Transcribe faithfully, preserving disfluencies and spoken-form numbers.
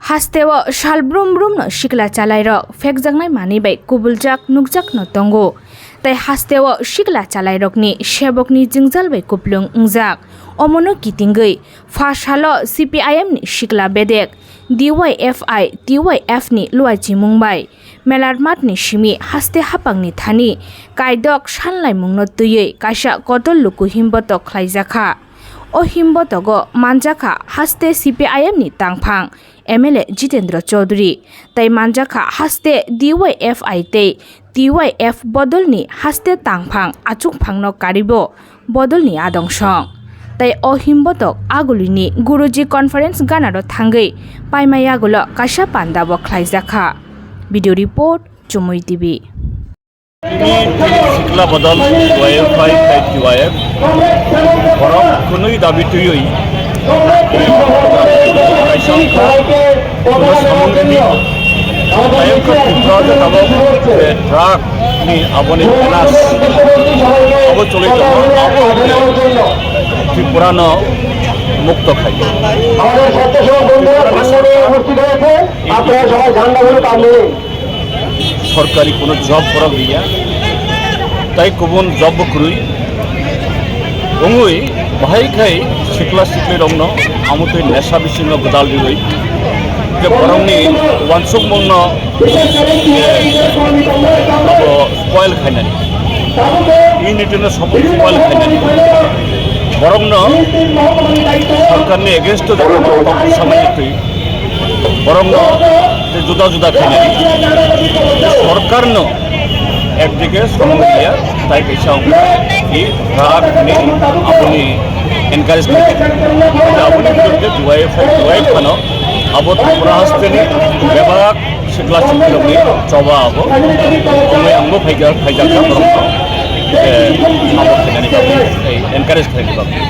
Hasteo sal brum brumno sikla chalairok phekjaknai manwi bai kubuljak nukjakno tongo, tei hasteo sikla chalairokni sebokni jwngjal bai kuplung wngjak. Omono kitingwi pha salo C P I M ni sikla bedek D Y F I T Y F ni luaichimung bai Melarmatni simi haste haphangni thani kaidok sanlaimungno twiwi kaisa kotor luku himbotok khlaijakha. O himbotogo manjakha haste C P I M ni tangphang M L A Jitendra Chaudhary, tei manjakha haste D Y F I tei T Y F bodolni haste tangphang achukphangno karibo bodolni adongsong. Tei o himbotok agulini Guruji Conference ganaro thangwi paima yagulo kaisa pandabo khlaijakha. Video report, Chumui T V. Tini sikla bodol Y F I tei T Y F borok kunui dabi twiwi kaisa wngkha, kuno samung rwdi. Tei wngkha Tripura jagao je drug ni aboni menace abo choli tongo, abo Tripura no mukto khai. Tripura ni sorkar, আপনারা সবাই ঝান্ডা ধরে কামড়ে নিন। Sorkari kuno job borok riya, tai kubun job bo kwrwi wngwi bahai khai sikla siklirokno amotwi nesa bisingo gwdal riwi je borokni uansukmungno, eh, abo spoil khainani, unity no spoil khainani, borokno sorkarni against o samani twi borokno je juda juda khainani, sorkarno ekdike samung ya, tai kaisa wngkha ki drug ni aboni encourage khainani, aboni biruddhe duai phai duai phano abo Tripura hasteni bebak sikla siklirokni choba abo, omo angbo phaikha, phaijakha borokno, eh, abo khainani bagwi, encourage khainani bagwi.